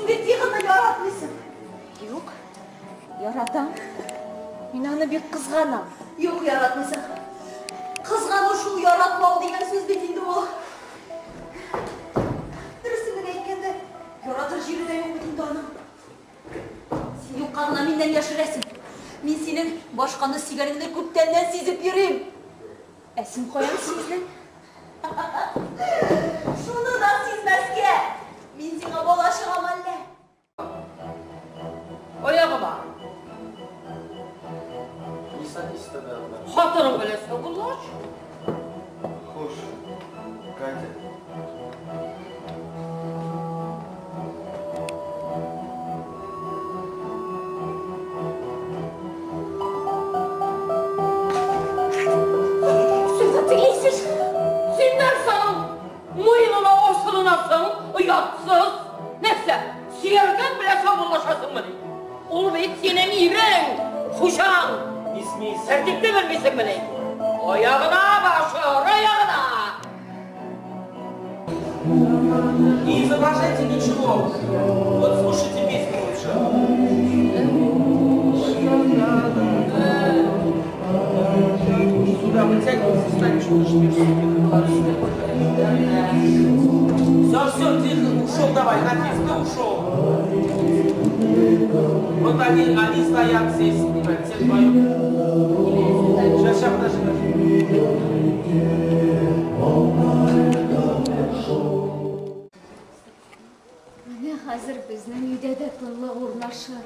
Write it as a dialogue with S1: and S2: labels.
S1: Син бит Тихонны яратмыйсың.
S2: Юк, яратам. Мин аны бик кызганам.
S1: Юк, яратмыйсың. Кызгану шул яратмау дигән сүз бит инде ул. Дөресен генә әйткәндә, яратыр җире дә юк бит инде аның. Син юкка гына миннән яшерәсең. Мин синең башканы сөйгәнеңне күптәннән сизеп йөрим.
S2: Ә син каян сиздең?
S1: Шуны да сизмәскә! Мин сиңа бала чыгам әллә?
S3: Аягыма.
S4: Не садись тогда одна.
S3: Хатының белән саубуллаш.
S4: Хуш, Катя.
S2: Син хәтерлисез.
S3: Син нәрсәнең муенына асылынасың, оятсыз? Нәрсә, сөяркәң белән саубуллашасыңмыни? Ул бит синең ирең, хуҗаң.
S4: Не смейся.
S3: Тәртипне белмисеңмени? Аягына башыр, аягына!
S5: Не изображайте ничего. Вот слушайте песню лучше. Сюда вытягивайся, станешь, будешь. Все, все, тихо, ушел, давай, Нафис, ты ушел. Вот они стоят здесь, снимают, все вдвоем. Сейчас, сейчас, подожди, подожди.
S2: Менә хәзер безнең өйдә дә тынлык урнашыр.